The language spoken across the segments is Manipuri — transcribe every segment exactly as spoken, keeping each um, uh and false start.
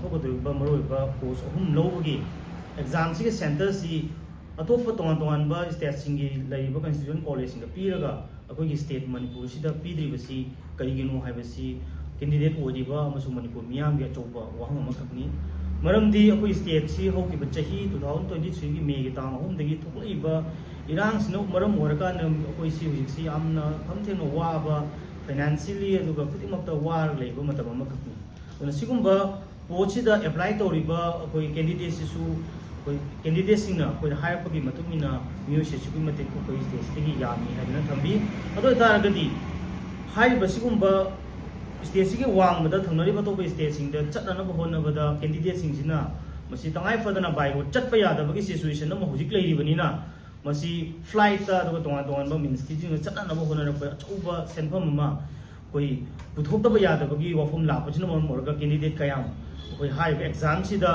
ꯊꯣꯛꯀꯗꯧꯔꯤꯕ ꯃꯔꯨꯑꯣꯏꯕ ꯄꯣꯁ ꯑꯍꯨꯝ ꯂꯧꯕꯒꯤ ꯑꯦꯛꯖꯥꯝꯁꯤꯒꯤ ꯁꯦꯟꯇꯔꯁꯤ ꯑꯇꯣꯞꯄ ꯇꯣꯉꯥꯟ ꯇꯣꯉꯥꯟꯕ ꯁ꯭ꯇꯦꯠꯁꯤꯡꯒꯤ ꯂꯩꯔꯤꯕ ꯀꯟꯁꯇꯤꯇ꯭ꯌꯨꯁꯟ ꯀꯣꯂꯦꯖꯁꯤꯡꯒ ꯄꯤꯔꯒ ꯑꯩꯈꯣꯏꯒꯤ ꯁ꯭ꯇꯦꯠ ꯃꯅꯤꯄꯨꯔꯁꯤꯗ ꯄꯤꯗ꯭ꯔꯤꯕꯁꯤ ꯀꯔꯤꯒꯤꯅꯣ ꯍꯥꯏꯕꯁꯤ ꯀꯦꯟꯗꯤꯗꯦꯠ ꯑꯣꯏꯔꯤꯕ ꯑꯃꯁꯨꯡ ꯃꯅꯤꯄꯨꯔ ꯃꯤꯌꯥꯝꯒꯤ ꯑꯆꯧꯕ ꯋꯥꯍꯪ ꯑꯃꯈꯛꯅꯤ꯫ ꯃꯔꯝꯗꯤ ꯑꯩꯈꯣꯏ ꯁ꯭ꯇꯦꯠꯁꯤ ꯍꯧꯈꯤꯕ ꯆꯍꯤ two thousand twenty threeꯒꯤ ꯃꯦꯒꯤ ꯇꯥꯡ ꯑꯍꯨꯝꯗꯒꯤ ꯊꯣꯛꯂꯛꯏꯕ ꯏꯔꯥꯡꯁꯤꯅ ꯃꯔꯝ ꯑꯣꯏꯔꯀꯥꯟꯗ ꯑꯩꯈꯣꯏꯁꯤ ꯍꯧꯖꯤꯛꯁꯤ ꯌꯥꯝꯅ ꯈꯝ ꯊꯦꯡꯅ ꯋꯥꯕ, ꯐꯥꯏꯅꯥꯟꯁꯤꯌꯦꯜꯂꯤ ꯑꯗꯨꯒ ꯈꯨꯗꯤꯡꯃꯛꯇ ꯋꯥꯔꯒ ꯂꯩꯕ ꯃꯇꯝ ꯑꯃꯈꯛꯅꯤ꯫ ꯑꯗꯨꯅ ꯁꯤꯒꯨꯝꯕ ꯄꯣꯠꯁꯤꯗ ꯑꯦꯄ꯭ꯂꯥꯏ ꯇꯧꯔꯤꯕ ꯑꯩꯈꯣꯏ ꯀꯦꯟꯗꯤꯗꯦꯠꯁꯤꯁꯨ ꯑꯩꯈꯣꯏ ꯀꯦꯟꯗꯤꯗꯦꯠꯁꯤꯡꯅ ꯑꯩꯈꯣꯏꯗ ꯍꯥꯏꯔꯛꯄꯒꯤ ꯃꯇꯨꯡ ꯏꯟꯅ ꯃꯤꯑꯣꯏꯁꯦ ꯑꯁꯨꯛꯀꯤ ꯃꯇꯤꯛ ꯑꯩꯈꯣꯏ ꯁ꯭ꯇꯦꯠꯁꯤꯗꯒꯤ ꯌꯥꯝꯃꯤ ꯍꯥꯏꯗꯨꯅ ꯊꯝꯕꯤ꯫ ꯑꯗꯨ ꯑꯣꯏꯇꯥꯔꯒꯗꯤ ꯍꯥꯏꯔꯤꯕ ꯁꯤꯒꯨꯝꯕ ꯁ꯭ꯇꯦꯠꯁꯤꯒꯤ ꯋꯥꯡꯃꯗ ꯊꯪꯅꯔꯤꯕ ꯑꯇꯣꯞꯄ ꯁ꯭ꯇꯦꯠꯁꯤꯡꯗ ꯆꯠꯅꯅꯕ ꯍꯣꯠꯅꯕꯗ ꯀꯦꯟꯗꯤꯗꯦꯠꯁꯤꯡꯁꯤꯅ ꯃꯁꯤ ꯇꯉꯥꯏ ꯐꯗꯅ by road ꯆꯠꯄ ꯌꯥꯗꯕꯒꯤ ꯁꯤꯆꯨꯋꯦꯁꯟ ꯑꯃ ꯍꯧꯖꯤꯛ ꯂꯩꯔꯤꯕꯅꯤꯅ ꯃꯁꯤ ꯐ꯭ꯂꯥꯏꯠꯇ ꯑꯗꯨꯒ ꯇꯣꯉꯥꯟ ꯇꯣꯉꯥꯟꯕ ꯃꯤꯟꯁꯇꯤꯁꯤꯡꯗ ꯆꯠꯅꯅꯕ ꯍꯣꯠꯅꯔꯛꯄꯗ ꯑꯆꯧꯕ ꯁꯦꯟꯐꯝ ꯑꯃ ꯑꯩꯈꯣꯏ ꯄꯨꯊꯣꯛꯇꯕ ꯌꯥꯗꯕꯒꯤ ꯋꯥꯐꯝ ꯂꯥꯛꯄꯁꯤꯅ ꯃꯔꯝ ꯑꯣꯏꯔꯒ ꯀꯦꯟꯗꯤꯗꯦꯠ ꯀꯌꯥ ꯑꯩꯈꯣꯏ ꯍꯥꯏꯔꯤꯕ ꯑꯦꯛꯖꯥꯝꯁꯤꯗ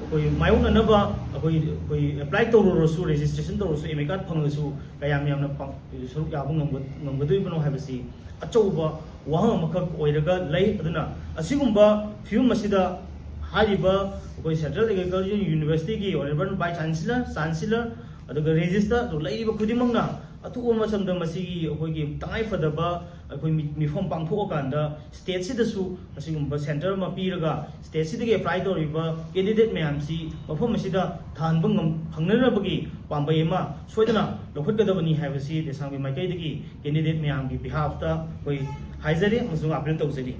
ꯑꯩꯈꯣꯏ ꯃꯥꯌꯣꯛꯅꯅꯕ ꯑꯩꯈꯣꯏ ꯑꯩꯈꯣꯏ ꯑꯦꯄ꯭ꯂꯥꯏ ꯇꯧꯔꯨꯔꯁꯨ, ꯔꯦꯖꯤꯁꯇ꯭ꯔꯦꯁꯟ ꯇꯧꯔꯁꯨ, ꯑꯦꯝ ꯑꯦ ꯀꯥꯔꯗ ꯐꯪꯂꯁꯨ ꯀꯌꯥꯝ ꯌꯥꯝꯅ ꯄꯥꯡ-, ꯁꯔꯨꯛ ꯌꯥꯕ ꯉꯝꯒ-, ꯉꯝꯒꯗꯣꯔꯤꯕꯅꯣ ꯍꯥꯏꯕꯁꯤ ꯑꯆꯧꯕ ꯋꯥꯍꯪ ꯑꯃꯈꯛ ꯑꯣꯏꯔꯒ ꯂꯩ꯫ ꯑꯗꯨꯅ ꯑꯁꯤꯒꯨꯝꯕ ꯐꯤꯕꯝ ꯑꯁꯤꯗ ꯍꯥꯏꯔꯤꯕ ꯑꯩꯈꯣꯏ Central Agriculture Universityꯒꯤ Honourable Vice Chancellor, Chancellor, ꯑꯗꯨꯒ ꯔꯦꯖꯤꯁꯇꯔ ꯑꯗꯨ ꯂꯩꯔꯤꯕ ꯈꯨꯗꯤꯡꯃꯛꯅ ꯑꯊꯨꯕ ꯃꯇꯝꯗ ꯃꯁꯤꯒꯤ ꯑꯩꯈꯣꯏꯒꯤ ꯇꯉꯥꯏꯐꯗꯕ ꯑꯩꯈꯣꯏ ꯃꯤ-, ꯃꯤꯐꯝ ꯄꯥꯡꯊꯣꯛꯑꯀꯥꯟꯗ ꯁ꯭ꯇꯦꯠꯁꯤꯗꯁꯨ ꯑꯁꯤꯒꯨꯝꯕ ꯁꯦꯟꯇꯔ ꯑꯃ ꯄꯤꯔꯒ ꯁ꯭ꯇꯦꯠꯁꯤꯗꯒꯤ ꯑꯦꯄ꯭ꯂꯥꯏ ꯇꯧꯔꯤꯕ ꯀꯦꯟꯗꯤꯗꯦꯠ ꯃꯌꯥꯝꯁꯤ ꯃꯐꯝ ꯑꯁꯤꯗ ꯊꯥꯍꯟꯕ ꯉꯝ-, ꯐꯪꯅꯅꯕꯒꯤ ꯄꯥꯝꯕꯩ ꯑꯃ ꯁꯣꯏꯗꯅ ꯂꯧꯈꯠꯀꯗꯕꯅꯤ ꯍꯥꯏꯕꯁꯤ ꯗꯦꯁꯥꯝꯒꯤ ꯃꯥꯏꯀꯩꯗꯒꯤ ꯀꯦꯟꯗꯤꯗꯦꯠ ꯃꯌꯥꯝꯒꯤ ꯕꯤꯍꯥꯐꯇ ꯑꯩꯈꯣꯏ ꯍꯥꯏꯖꯔꯤ ꯑꯃꯁꯨꯡ ꯑꯄꯤꯜ ꯇꯧꯖꯔꯤ꯫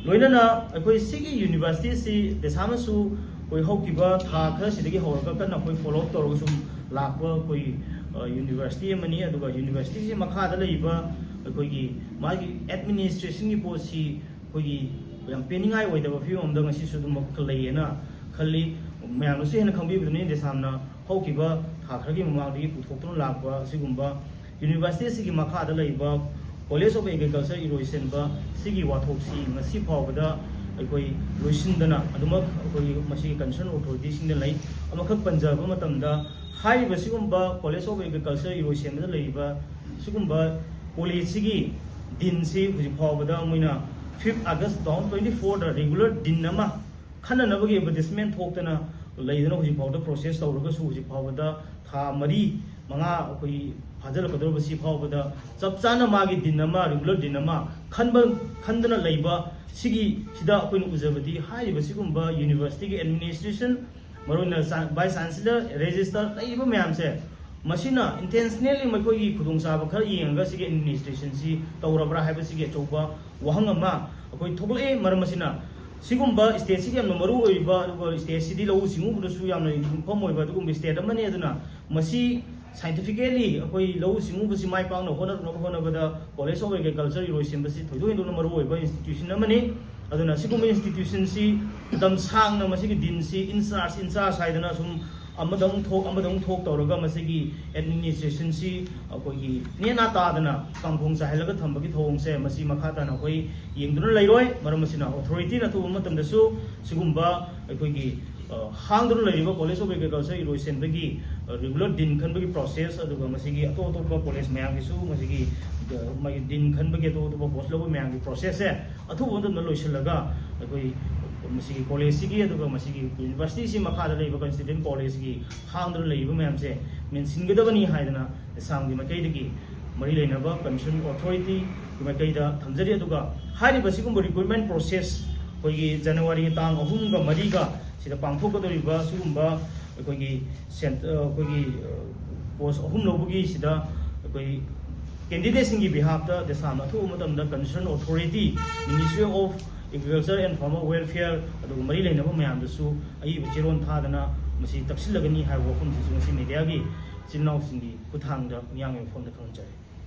ꯂꯣꯏꯅꯅ ꯑꯩꯈꯣꯏ ꯁꯤꯒꯤ ꯌꯨꯅꯤꯚꯔꯁꯤꯇꯤꯁꯤ ꯗꯦꯁꯥꯝꯅꯁꯨ ꯑꯩꯈꯣꯏ ꯍꯧꯈꯤꯕ ꯊꯥ ꯈꯔꯁꯤꯗꯒꯤ ꯍꯧꯔꯒ ꯀꯟꯅ ꯑꯩꯈꯣꯏ ꯐꯣꯂꯣ ꯑꯞ ꯇꯧꯔꯒ ꯁꯨꯝ ꯂꯥꯛꯄ ꯑꯩꯈꯣꯏ, ꯑ, ꯌꯨꯅꯤꯚꯔꯁꯤꯇꯤ ꯑꯃꯅꯤ꯫ ꯑꯗꯨꯒ ꯌꯨꯅꯤꯚꯔꯁꯤꯇꯤꯁꯤ ꯃꯈꯥꯗ ꯂꯩꯔꯤꯕ ꯑꯩꯈꯣꯏꯒꯤ ꯃꯥꯒꯤ ꯑꯦꯗꯃꯤꯅꯤꯁꯇ꯭ꯔꯦꯁꯟꯒꯤ ꯄꯣꯠꯁꯤ ꯑꯩꯈꯣꯏꯒꯤ ꯌꯥꯝ ꯄꯦꯟꯅꯤꯡꯉꯥꯏ ꯑꯣꯏꯗꯕ ꯐꯤꯕꯝ ꯑꯃꯗ ꯉꯁꯤꯁꯨ ꯑꯗꯨꯝ ꯂꯩꯌꯦꯅ ꯈꯜꯂꯤ꯫ ꯃꯌꯥꯝꯅꯁꯨ ꯍꯦꯟꯅ ꯈꯪꯕꯤꯕꯗꯨꯅꯤ, ꯗꯦꯁꯥꯝꯅ ꯍꯧꯈꯤꯕ ꯊꯥ ꯈꯔꯒꯤ ꯃꯃꯥꯡꯗꯒꯤ ꯄꯨꯊꯣꯛꯇꯨꯅ ꯂꯥꯛꯄ ꯑꯁꯤꯒꯨꯝꯕ ꯌꯨꯅꯤꯚꯔꯁꯤꯇꯤ ꯑꯁꯤꯒꯤ ꯃꯈꯥꯗ ꯂꯩꯕ College of Agriculture ꯏꯔꯣꯏꯁꯦꯝꯕ ꯁꯤꯒꯤ ꯋꯥꯊꯣꯛꯁꯤ ꯉꯁꯤ ꯐꯥꯎꯕꯗ ꯑꯩꯈꯣꯏ ꯂꯣꯏꯁꯤꯟꯗꯅ ꯑꯗꯨꯃꯛ ꯑꯩꯈꯣꯏ ꯃꯁꯤꯒꯤ ꯀꯟꯁꯔꯟ ꯑꯣꯊꯣꯔꯤꯇꯤꯁꯤꯡꯗ ꯂꯩ꯫ ꯑꯃꯈꯛ ꯄꯟꯖꯕ ꯃꯇꯝꯗ, ꯍꯥꯏꯔꯤꯕ ꯁꯤꯒꯨꯝꯕ College of Agriculture ꯏꯔꯣꯏꯁꯦꯝꯕꯗ ꯂꯩꯔꯤꯕ ꯁꯤꯒꯨꯝꯕ ꯀꯣꯂꯦꯖꯁꯤꯒꯤ ꯗꯤꯟꯁꯤ ꯍꯧꯖꯤꯛ ꯐꯥꯎꯕꯗ ꯃꯣꯏꯅ fifth August two thousand twenty fourꯗ regular ꯗꯤꯟ ꯑꯃ ꯈꯟꯅꯅꯕꯒꯤ ꯑꯦꯗꯚꯔꯇꯤꯁꯃꯦꯟ ꯊꯣꯛꯇꯅ ꯂꯩꯗꯅ ꯍꯧꯖꯤꯛ ꯐꯥꯎꯕꯗ ꯄ꯭ꯔꯣꯁꯦꯁ ꯇꯧꯔꯒꯁꯨ ꯍꯧꯖꯤꯛ ꯐꯥꯎꯕꯗ ꯊꯥ ꯃꯔꯤ ꯃꯉꯥ ꯑꯩꯈꯣꯏ ꯐꯥꯖꯤꯜꯂꯛꯀꯗꯧꯔꯤꯕꯁꯤ ꯐꯥꯎꯕꯗ ꯆꯞ ꯆꯥꯅ ꯃꯥꯒꯤ ꯗꯤꯟ ꯑꯃ, ꯔꯤꯒꯨꯂꯔ ꯗꯤꯟ ꯑꯃ ꯈꯟꯕ, ꯈꯟꯗꯅ ꯂꯩꯕ ꯁꯤꯒꯤ ꯁꯤꯗ ꯑꯩꯈꯣꯏꯅ ꯎꯖꯕꯗꯤ ꯍꯥꯏꯔꯤꯕ ꯁꯤꯒꯨꯝꯕ ꯌꯨꯅꯤꯚꯔꯁꯤꯇꯤꯒꯤ ꯑꯦꯗꯃꯤꯅꯤꯁꯇ꯭ꯔꯦꯁꯟ, ꯃꯔꯨꯑꯣꯏꯅ ꯆꯥꯟ-, ꯚꯥꯏꯁ ꯆꯥꯟꯁꯦꯂꯔ, ꯔꯦꯖꯤꯁꯇꯔ ꯂꯩꯔꯤꯕ ꯃꯌꯥꯝꯁꯦ, ꯃꯁꯤꯅ ꯏꯟꯇꯦꯟꯁꯅꯦꯜꯂꯤ ꯃꯈꯣꯏꯒꯤ ꯈꯨꯗꯣꯡꯆꯥꯕ ꯈꯔ ꯌꯦꯡꯉꯒ ꯁꯤꯒꯤ ꯑꯦꯗꯃꯤꯅꯤꯁꯇ꯭ꯔꯦꯁꯟꯁꯤ ꯇꯧꯔꯕ꯭ꯔꯥ ꯍꯥꯏꯕꯁꯤꯒꯤ ꯑꯆꯧꯕ ꯋꯥꯍꯪ ꯑꯃ ꯑꯩꯈꯣꯏ ꯊꯣꯛꯂꯛꯑꯦ꯫ ꯃꯔꯝ ꯑꯁꯤꯅ ꯁꯤꯒꯨꯝꯕ ꯁ꯭ꯇꯦꯠꯁꯤꯒꯤ ꯌꯥꯝꯅ ꯃꯔꯨ ꯑꯣꯏꯕ, ꯑꯗꯨꯒ ꯁ꯭ꯇꯦꯠꯁꯤꯗꯤ ꯂꯧꯎ ꯁꯤꯡꯎꯕꯗꯁꯨ ꯌꯥꯝꯅ ꯌꯨꯝꯐꯝ ꯑꯣꯏꯕ ꯑꯗꯨꯒꯨꯝꯕ ꯁ꯭ꯇꯦꯠ ꯑꯃꯅꯤ꯫ ꯑꯗꯨꯅ ꯃꯁꯤ ꯁꯥꯏꯟꯇꯤꯐꯤꯀꯦꯜꯂꯤ ꯑꯩꯈꯣꯏ ꯂꯧꯎ ꯁꯤꯡꯎꯕꯁꯤ ꯃꯥꯏ ꯄꯥꯛꯅ ꯍꯣꯠꯅꯔꯛꯅꯕ ꯍꯣꯠꯅꯕꯗ College of Agriculture ꯏꯔꯣꯏꯁꯦꯝꯕꯁꯤ ꯊꯣꯏꯗꯣꯛ ꯍꯦꯟꯗꯣꯛꯅ ꯃꯔꯨ ꯑꯣꯏꯕ ꯏꯟꯁꯇꯤꯇ꯭ꯌꯨꯁꯟ ꯑꯃꯅꯤ꯫ ꯑꯗꯨꯅ ꯁꯤꯒꯨꯝꯕ ꯏꯟꯁꯇꯤꯇ꯭ꯌꯨꯁꯟꯁꯤ ꯃꯇꯝ ꯁꯥꯡꯅ ꯃꯁꯤꯒꯤ ꯗꯤꯟꯁꯤ ꯏꯟꯆꯥꯔꯖ, ꯏꯟꯆꯥꯔꯖ ꯍꯥꯏꯗꯅ ꯁꯨꯝ ꯑꯃꯗ ꯑꯃꯨꯛ ꯊꯣꯛ, ꯑꯃꯗ ꯑꯃꯨꯛ ꯊꯣꯛ ꯇꯧꯔꯒ ꯃꯁꯤꯒꯤ ꯑꯦꯗꯃꯤꯅꯤꯁꯇ꯭ꯔꯦꯁꯟꯁꯤ ꯑꯩꯈꯣꯏꯒꯤ ꯅꯦꯅꯥ ꯇꯥꯗꯅ ꯀꯥꯡꯈꯣꯡ ꯆꯥꯏꯍꯜꯂꯒ ꯊꯝꯕꯒꯤ ꯊꯧꯑꯣꯡꯁꯦ ꯃꯁꯤ ꯃꯈꯥ ꯇꯥꯅ ꯑꯩꯈꯣꯏ ꯌꯦꯡꯗꯨꯅ ꯂꯩꯔꯣꯏ꯫ ꯃꯔꯝ ꯑꯁꯤꯅ ꯑꯣꯊꯣꯔꯤꯇꯤꯅ ꯑꯊꯨꯕ ꯃꯇꯝꯗꯁꯨ ꯁꯤꯒꯨꯝꯕ ꯑꯩꯈꯣꯏꯒꯤ, ꯑ, ꯍꯥꯡꯗꯨꯅ ꯂꯩꯔꯤꯕ College of Agriculture ꯏꯔꯣꯏꯁꯦꯝꯕꯒꯤ, ꯑ, ꯔꯤꯒꯨꯂꯔ ꯗꯤꯟ ꯈꯟꯕꯒꯤ ꯄ꯭ꯔꯣꯁꯦꯁ, ꯑꯗꯨꯒ ꯃꯁꯤꯒꯤ ꯑꯇꯣꯞ ꯑꯇꯣꯞꯄ ꯀꯣꯂꯦꯖ ꯃꯌꯥꯝꯒꯤꯁꯨ ꯃꯁꯤꯒꯤ, ꯑ, ꯃꯥꯒꯤ ꯗꯤꯟ ꯈꯟꯕꯒꯤ ꯑꯇꯣꯞ ꯑꯇꯣꯞꯄ ꯄꯣꯁ ꯂꯧꯕ ꯃꯌꯥꯝꯒꯤ ꯄ꯭ꯔꯣꯁꯦꯁꯁꯦ ꯑꯊꯨꯕ ꯃꯇꯝꯗ ꯂꯣꯏꯁꯤꯜꯂꯒ ꯑꯩꯈꯣꯏ ꯃꯁꯤꯒꯤ ꯀꯣꯂꯦꯖꯁꯤꯒꯤ ꯑꯗꯨꯒ ꯃꯁꯤꯒꯤ ꯌꯨꯅꯤꯚꯔꯁꯤꯇꯤꯁꯤ ꯃꯈꯥꯗ ꯂꯩꯕ ꯀꯟꯁꯇꯤꯇ꯭ꯌꯨꯌꯦꯟ ꯀꯣꯂꯦꯖꯀꯤ ꯍꯥꯡꯗꯨꯅ ꯂꯩꯔꯤꯕ ꯃꯌꯥꯝꯁꯦ ꯃꯦꯟꯁꯤꯟꯒꯗꯕꯅꯤ ꯍꯥꯏꯗꯅ ꯑꯁꯥꯝꯒꯤ ꯃꯥꯏꯀꯩꯗꯒꯤ ꯃꯔꯤ ꯂꯩꯅꯕ ꯀꯟꯁꯔꯟ ꯑꯣꯊꯣꯔꯤꯇꯤꯒꯤ ꯃꯥꯏꯀꯩꯗ ꯊꯝꯖꯔꯤ꯫ ꯑꯗꯨꯒ ꯍꯥꯏꯔꯤꯕ ꯁꯤꯒꯨꯝꯕ ꯔꯤꯀ꯭ꯔꯨꯠꯃꯦꯟ ꯄ꯭ꯔꯣꯁꯦꯁ ꯑꯩꯈꯣꯏꯒꯤ ꯖꯅꯋꯥꯔꯤꯒꯤ ꯇꯥꯡ ꯑꯍꯨꯝꯒ ꯃꯔꯤꯒ ꯁꯤꯗ ꯄꯥꯡꯊꯣꯛꯀꯗꯧꯔꯤꯕ ꯁꯤꯒꯨꯝꯕ ꯑꯩꯈꯣꯏꯒꯤ ꯁꯦꯟ-, ꯑ, ꯑꯩꯈꯣꯏꯒꯤ, ꯑ, ꯄꯣꯁ ꯑꯍꯨꯝ ꯂꯧꯕꯒꯤ ꯁꯤꯗ ꯑꯩꯈꯣꯏ ꯀꯦꯟꯗꯤꯗꯦꯠꯁꯤꯡꯒꯤ ꯕꯤꯍꯥꯐꯇ ꯗꯦꯁꯥꯝꯅ ꯑꯊꯨꯕ ꯃꯇꯝꯗ concern authority, Ministry of Agriculture and Farmer Welfare, ꯑꯗꯨꯒ ꯃꯔꯤ ꯂꯩꯅꯕ ꯃꯌꯥꯝꯗꯁꯨ ꯑꯏꯕ ꯆꯦꯔꯣꯜ ꯊꯥꯗꯅ ꯃꯁꯤ ꯇꯛꯁꯤꯜꯂꯒꯅꯤ ꯍꯥꯏꯕ ꯋꯥꯐꯝꯁꯤꯁꯨ ꯉꯁꯤ ꯃꯦꯗꯤꯌꯥꯒꯤ ꯏꯆꯤꯜ ꯏꯅꯥꯎꯁꯤꯡꯒꯤ ꯈꯨꯠꯊꯥꯡꯗ ꯃꯤꯌꯥꯝꯒꯤ ꯃꯐꯝꯗ ꯈꯪꯍꯟꯖꯔꯤ꯫